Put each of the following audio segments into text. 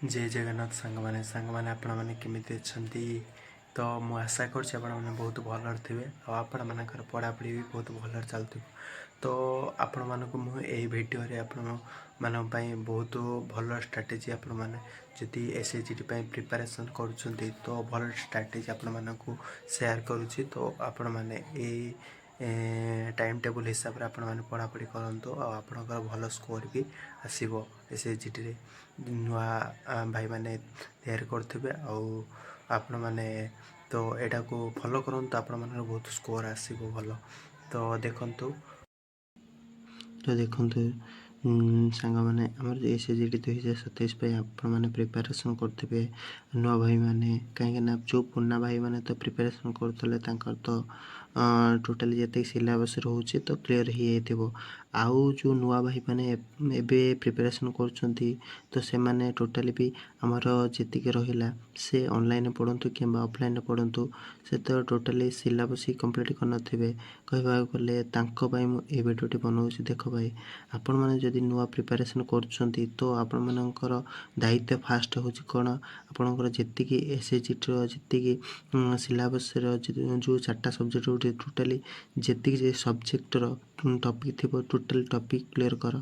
ଜୟ ଜଗନ୍ନାଥ ସାଙ୍ଗମାନେ। ସାଙ୍ଗମାନେ, ଆପଣମାନେ କେମିତି ଅଛନ୍ତି? ତ ମୁଁ ଆଶା କରୁଛି ଆପଣମାନେ ବହୁତ ଭଲରେ ଥିବେ ଆଉ ଆପଣମାନଙ୍କର ପଢ଼ାପଢ଼ି ବି ବହୁତ ଭଲରେ ଚାଲୁଥିବ। ତ ଆପଣମାନଙ୍କୁ ମୁଁ ଏଇ ଭିଡ଼ିଓରେ ଆପଣମାନଙ୍କ ପାଇଁ ବହୁତ ଭଲ ଷ୍ଟ୍ରାଟେଜି, ଆପଣମାନେ ଯଦି ଏସ୍ ଏଚ୍ ଜି ଟି ପାଇଁ ପ୍ରିପାରେସନ୍ କରୁଛନ୍ତି, ତ ଭଲ ଷ୍ଟ୍ରାଟେଜି ଆପଣମାନଙ୍କୁ ସେୟାର କରୁଛି। ତ ଆପଣମାନେ ଏଇ ଟାଇମ୍ ଟେବୁଲ୍ ହିସାବରେ ଆପଣମାନେ ପଢ଼ାପଢ଼ି କରନ୍ତୁ ଆଉ ଆପଣଙ୍କର ଭଲ ସ୍କୋର୍ ବି ଆସିବ ଏସ୍ ଏଚ୍ ଜି ଟିରେ। ନୂଆ ଭାଇମାନେ ତିଆରି କରୁଥିବେ ଆଉ ଆପଣମାନେ ତ ଏଇଟାକୁ ଫଲୋ କରନ୍ତୁ, ଆପଣମାନଙ୍କର ବହୁତ ସ୍କୋର୍ ଆସିବ ଭଲ। ତ ଦେଖନ୍ତୁ, ତ ଦେଖନ୍ତୁ ସାଙ୍ଗମାନେ, ଆମର ଏସ୍ ଏଚ୍ ଜି ଟି 2027 ପାଇଁ ଆପଣମାନେ ପ୍ରିପାରେସନ୍ କରୁଥିବେ ନୂଆ ଭାଇମାନେ, କାହିଁକିନା ଯେଉଁ ପୁରୁଣା ଭାଇମାନେ ତ ପ୍ରିପାରେସନ୍ କରୁଥିଲେ, ତାଙ୍କର ତ ଟୋଟାଲି ଯେତିକି ସିଲାବସ୍ ରହୁଛି ତ କ୍ଲିଅର୍ ହେଇଯାଇଥିବ। ଆଉ ଯେଉଁ ନୂଆ ଭାଇମାନେ ଏବେ ପ୍ରିପାରେସନ୍ କରୁଛନ୍ତି, ତ ସେମାନେ ଟୋଟାଲି ବି ଆମର ଯେତିକି ରହିଲା, ସେ ଅନଲାଇନ୍ରେ ପଢ଼ନ୍ତୁ କିମ୍ବା ଅଫଲାଇନ୍ରେ ପଢ଼ନ୍ତୁ, ସେ ତ ଟୋଟାଲି ସିଲାବସ୍ ହିଁ କମ୍ପ୍ଲିଟ୍ କରିନଥିବେ କହିବାକୁ ଗଲେ। ତାଙ୍କ ପାଇଁ ମୁଁ ଏ ଭିଡ଼ିଓଟି ବନାଉଛି। ଦେଖ ଭାଇ, ଆପଣମାନେ ଯଦି ନୂଆ ପ୍ରିପାରେସନ୍ କରୁଛନ୍ତି, ତ ଆପଣମାନଙ୍କର ଦାୟିତ୍ୱ ଫାଷ୍ଟ ହେଉଛି କ'ଣ? ଆପଣଙ୍କର ଯେତିକି ଏସ୍ ଏଚ୍ ଜି ଟିର ଯେତିକି ସିଲାବସ୍ର ଯେଉଁ ଚାରିଟା ସବଜେକ୍ଟ ରହୁଛି, ଟୋଟାଲି ଯେତିକି ଯେ ସବଜେକ୍ଟର ଟପିକ୍ ଥିବ, ଟୋଟାଲି ଟପିକ୍ କ୍ଲିୟର୍ କର।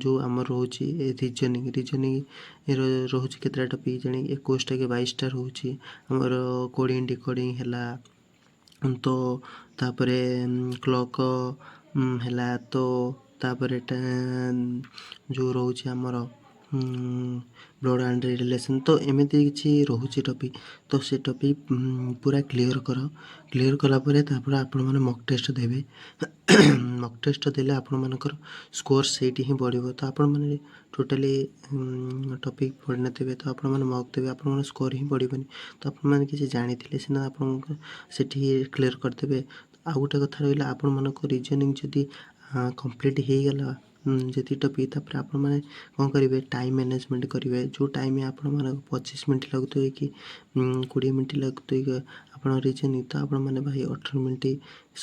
ଯେଉଁ ଆମର ରହୁଛି ରିଜନିଂ, ରିଜନିଂ ରହୁଛି କେତେଟା ଟପିକ୍ ଜାଣି, 21ଟା କି 22ଟା ରହୁଛି। ଆମର କୋଡ଼ିଂ ଡିକୋଡ଼ିଂ ହେଲା, ତ ତାପରେ କ୍ଲକ୍ ହେଲା, ତ ତାପରେ ଯେଉଁ ରହୁଛି ଆମର ବ୍ଲଡ଼ ଆଣ୍ଡ ରିଲେସନ୍, ତ ଏମିତି କିଛି ରହୁଛି ଟପିକ୍। ତ ସେ ଟପିକ୍ ପୁରା କ୍ଲିଅର୍ କର। କ୍ଲିଅର୍ କଲା ପରେ ତାପରେ ଆପଣମାନେ ମକ୍ ଟେଷ୍ଟ ଦେବେ। ମକ୍ ଟେଷ୍ଟ ଦେଲେ ଆପଣମାନଙ୍କର ସ୍କୋର୍ ସେଇଠି ହିଁ ବଢ଼ିବ। ତ ଆପଣମାନେ ଟୋଟାଲି ଟପିକ୍ ପଢ଼ିନଥିବେ, ତ ଆପଣମାନେ ମକ୍ ଦେବେ, ଆପଣଙ୍କର ସ୍କୋର୍ ହିଁ ବଢ଼ିବନି। ତ ଆପଣମାନେ କିଛି ଜାଣିଥିଲେ ସିନା ଆପଣଙ୍କ ସେଠି କ୍ଲିଅର୍ କରିଦେବେ। ଆଉ ଗୋଟେ କଥା ରହିଲା, ଆପଣମାନଙ୍କ ରିଜନିଂ ଯଦି କମ୍ପ୍ଲିଟ୍ ହେଇଗଲା ଯେତିକି ଟପିକ୍, ତାପରେ ଆପଣମାନେ କ'ଣ କରିବେ? ଟାଇମ୍ ମ୍ୟାନେଜମେଣ୍ଟ କରିବେ। ଯେଉଁ ଟାଇମ୍ ଆପଣମାନଙ୍କୁ 25 ମିନିଟ୍ ଲାଗୁଥିବ କି 20 ମିନିଟ୍ ଲାଗୁଥିବ ଆପଣ ରିଜନିଂ, ତ ଆପଣମାନେ ଭାଇ 18 ମିନିଟ୍,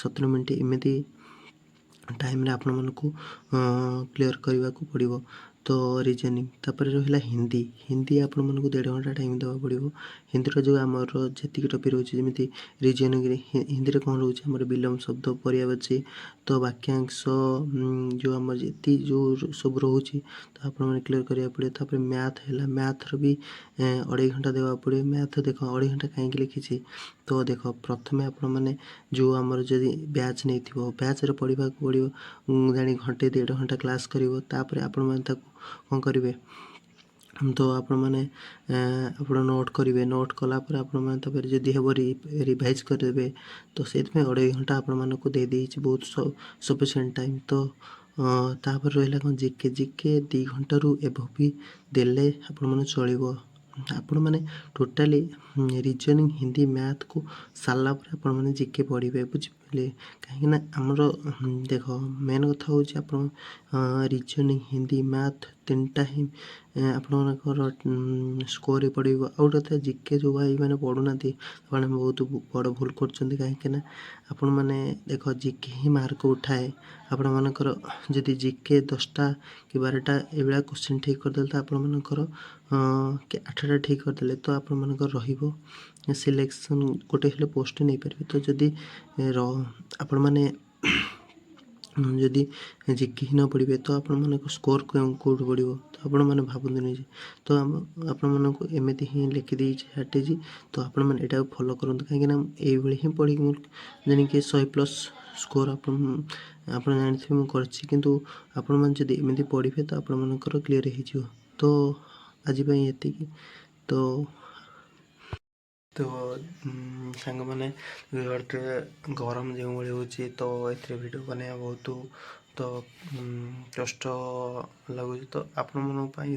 17 ମିନିଟ୍ ଏମିତି ଟାଇମ୍ରେ ଆପଣମାନଙ୍କୁ କ୍ଲିଅର୍ କରିବାକୁ ପଡ଼ିବ। ତ ରିଜନିଂ, ତାପରେ ରହିଲା ହିନ୍ଦୀ। ହିନ୍ଦୀ ଆପଣମାନଙ୍କୁ ଦେଢ଼ ଘଣ୍ଟା ଟାଇମ୍ ଦେବାକୁ ପଡ଼ିବ। ହିନ୍ଦୀର ଯେଉଁ ଆମର ଯେତିକି ଟପିକ୍ ରହୁଛି, ଯେମିତି ରିଜନିଂରେ ହିନ୍ଦୀରେ କ'ଣ ରହୁଛି? ଆମର ବିଲୋମ ଶବ୍ଦ, ପର୍ୟାୟବାଚୀ, ତ ବାକ୍ୟାଂଶ, ଯେଉଁ ଆମର ଯେତିକି ଯେଉଁ ସବୁ ରହୁଛି, ତ ଆପଣମାନେ କ୍ଲିଅର୍ କରିବାକୁ ପଡ଼ିବ। ତାପରେ ମ୍ୟାଥ୍ ହେଲା, ମ୍ୟାଥ୍ର ବି ଅଢ଼େଇ ଘଣ୍ଟା ଦେବାକୁ ପଡ଼ିବ। ମ୍ୟାଥ୍ ଦେଖ, ଅଢ଼େଇ ଘଣ୍ଟା କାହିଁକି ଲେଖିଛି? ତ ଦେଖ, ପ୍ରଥମେ ଆପଣମାନେ ଯେଉଁ ଆମର ଯଦି ବ୍ୟାଚ୍ ନେଇଥିବ, ବ୍ୟାଚ୍ରେ ପଢ଼ିବାକୁ ପଡ଼ିବ, ଜାଣି ଘଣ୍ଟେ ଦେଢ଼ ଘଣ୍ଟା କ୍ଲାସ୍ କରିବ। ତାପରେ ଆପଣମାନେ ତାକୁ କ'ଣ କରିବେ? ତ ଆପଣମାନେ ଆପଣ ନୋଟ୍ କରିବେ। ନୋଟ୍ କଲା ପରେ ଆପଣମାନେ ତାପରେ ଯଦି ହେବ ରିଭାଇଜ୍ କରିଦେବେ। ତ ସେଇଥିପାଇଁ ଅଢ଼େଇ ଘଣ୍ଟା ଆପଣମାନଙ୍କୁ ଦେଇଦେଇଛି, ବହୁତ ସଫିସିଏଣ୍ଟ ଟାଇମ୍। ତ ତାପରେ ରହିଲା କ'ଣ? ଜିକେ। ଜିକେ 2 ଘଣ୍ଟାରୁ ଏବଭ୍ ବି ଦେଲେ ଆପଣମାନେ ଚଳିବ। ଆପଣମାନେ ଟୋଟାଲି ରିଜନିଂ, ହିନ୍ଦୀ, ମ୍ୟାଥକୁ ସାରିଲା ପରେ ଆପଣମାନେ ଜିକେ ପଢ଼ିବେ, ବୁଝିପାରିଲେ? କାହିଁକିନା ଆମର ଦେଖ, ମେନ୍ କଥା ହେଉଛି ଆପଣ ରିଜନିଂ, ହିନ୍ଦୀ, ମ୍ୟାଥ୍ ତିନିଟା ହିଁ ଆପଣମାନଙ୍କର ସ୍କୋର୍ ପଡ଼ିବ। ଆଉ ଗୋଟେ କଥା, ଜିକେ ଯେଉଁ ଭାଇମାନେ ପଢ଼ୁନାହାନ୍ତି, ସେମାନେ ବହୁତ ବଡ଼ ଭୁଲ କରୁଛନ୍ତି। କାହିଁକିନା ଆପଣମାନେ ଦେଖ, ଜିକେ ହିଁ ମାର୍କ ଉଠାଏ। ଆପଣମାନଙ୍କର ଯଦି ଜିକେ 10ଟା କି 12ଟା ଏଇଭଳିଆ କୋଶ୍ଚିନ୍ ଠିକ୍ କରିଦେଲେ, ତ ଆପଣମାନଙ୍କର କି 8ଟା ଠିକ୍ କରିଦେଲେ, ତ ଆପଣମାନଙ୍କର ରହିବ ସିଲେକ୍ସନ୍, ଗୋଟେ ହେଲେ ପୋଷ୍ଟ ନେଇପାରିବେ। ତ ଯଦି ଆପଣମାନେ ଯଦି ଜିକେ ହିଁ ନ ପଢ଼ିବେ, ତ ଆପଣମାନଙ୍କ ସ୍କୋର୍ କେଉଁଠୁ ବଢ଼ିବ? ତ ଆପଣମାନେ ଭାବନ୍ତୁ ନିଜେ। ତ ଆମ ଆପଣମାନଙ୍କୁ ଏମିତି ହିଁ ଲେଖିଦେଇଛି ଷ୍ଟ୍ରାଟେଜି, ତ ଆପଣମାନେ ଏଇଟାକୁ ଫଲୋ କରନ୍ତୁ। କାହିଁକିନା ଏଇଭଳି ହିଁ ପଢ଼ିକି ମୁଁ ଜାଣିକି 100 ପ୍ଲସ୍ ସ୍କୋର୍ ଆପଣ ଜାଣିଥିବେ ମୁଁ କରିଛି। କିନ୍ତୁ ଆପଣମାନେ ଯଦି ଏମିତି ପଢ଼ିବେ, ତ ଆପଣମାନଙ୍କର କ୍ଲିଅର୍ ହେଇଯିବ। ତ ଆଜି ପାଇଁ ଏତିକି। ତ ସାଙ୍ଗମାନେ, ଗରମ ଯେଉଁଭଳି ହେଉଛି, ତ ଏଥିରେ ଭିଡ଼ିଓ ବନେଇବା ବହୁତ ତ କଷ୍ଟ ଲାଗୁଛି। ତ ଆପଣମାନଙ୍କ ପାଇଁ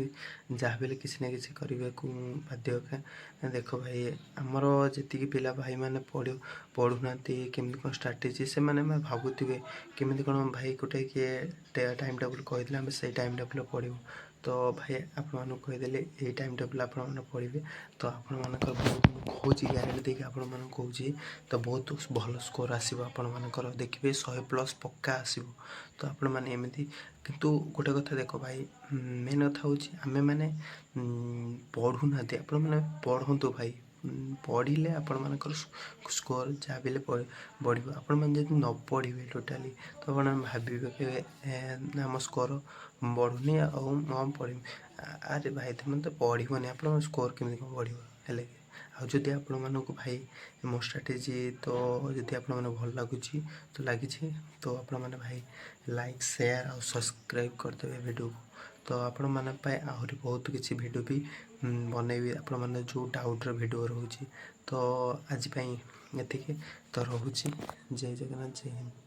ଯାହା ବି ହେଲେ କିଛି ନା କିଛି କରିବାକୁ ମୁଁ ବାଧ୍ୟ। ଦେଖ ଭାଇ, ଆମର ଯେତିକି ପିଲା ଭାଇମାନେ ପଢ଼ୁନାହାନ୍ତି, କେମିତି କ'ଣ ଷ୍ଟ୍ରାଟେଜି, ସେମାନେ ଭାବୁଥିବେ କେମିତି କ'ଣ ଭାଇ ଗୋଟେ କିଏ ଟାଇମ୍ ଟେବୁଲ୍ କହିଥିଲେ ଆମେ ସେଇ ଟାଇମ୍ ଟେବୁଲ୍ରେ ପଢ଼ିବୁ। ତ ଭାଇ, ଆପଣମାନଙ୍କୁ କହିଦେଲି, ଏଇ ଟାଇମ୍ ଟେବୁଲ୍ ଆପଣମାନେ ପଢ଼ିବେ ତ ଆପଣମାନଙ୍କର ବହୁତ, ମୁଁ କହୁଛି, ଗ୍ୟାରେଣ୍ଟି ଦେଇକି ଆପଣମାନଙ୍କୁ କହୁଛି ତ ବହୁତ ଭଲ ସ୍କୋର୍ ଆସିବ ଆପଣମାନଙ୍କର। ଦେଖିବେ, 100+ ପକ୍କା ଆସିବ। ତ ଆପଣମାନେ ଏମିତି, କିନ୍ତୁ ଗୋଟେ କଥା ଦେଖ ଭାଇ, ମେନ୍ କଥା ହେଉଛି ଆମେମାନେ ପଢ଼ୁନାହାନ୍ତି। ଆପଣମାନେ ପଢ଼ନ୍ତୁ ଭାଇ। ପଢ଼ିଲେ ଆପଣମାନଙ୍କର ସ୍କୋର୍ ଯାହା ବି ହେଲେ ବଢ଼ିବ। ଆପଣମାନେ ଯଦି ନ ପଢ଼ିବେ ଟୋଟାଲି, ତ ଆପଣ ଭାବିବେ କି ଆମ ସ୍କୋର୍ ବଢ଼ୁନି ଆଉ ମୁଁ ପଢ଼ିବି। ଆରେ ଭାଇ, ତୁମେ ତ ପଢ଼ିବନି, ଆପଣଙ୍କ ସ୍କୋର୍ କେମିତି କ'ଣ ବଢ଼ିବ? ହେଲେ କି ଆଉ ଯଦି ଆପଣମାନଙ୍କୁ ଭାଇ ମୋ ଷ୍ଟ୍ରାଟେଜି ତ ଯଦି ଆପଣମାନଙ୍କୁ ଭଲ ଲାଗୁଛି ତ ଲାଗିଛି ତ ଆପଣମାନେ ଭାଇ ଲାଇକ୍, ସେୟାର ଆଉ ସବସ୍କ୍ରାଇବ୍ କରିଦେବେ ଭିଡ଼ିଓକୁ। ତ ଆପଣମାନଙ୍କ ପାଇଁ ଆହୁରି ବହୁତ କିଛି ଭିଡ଼ିଓ ବି ବନେଇବି, ଆପଣମାନେ ଯେଉଁ ଡାଉଟ୍ର ଭିଡ଼ିଓ ରହୁଛି। ତ ଆଜି ପାଇଁ ଏତିକି ତ ରହୁଛି। ଜୟ ଜଗନ୍ନାଥ, ଜୟ ହିନ୍ଦ।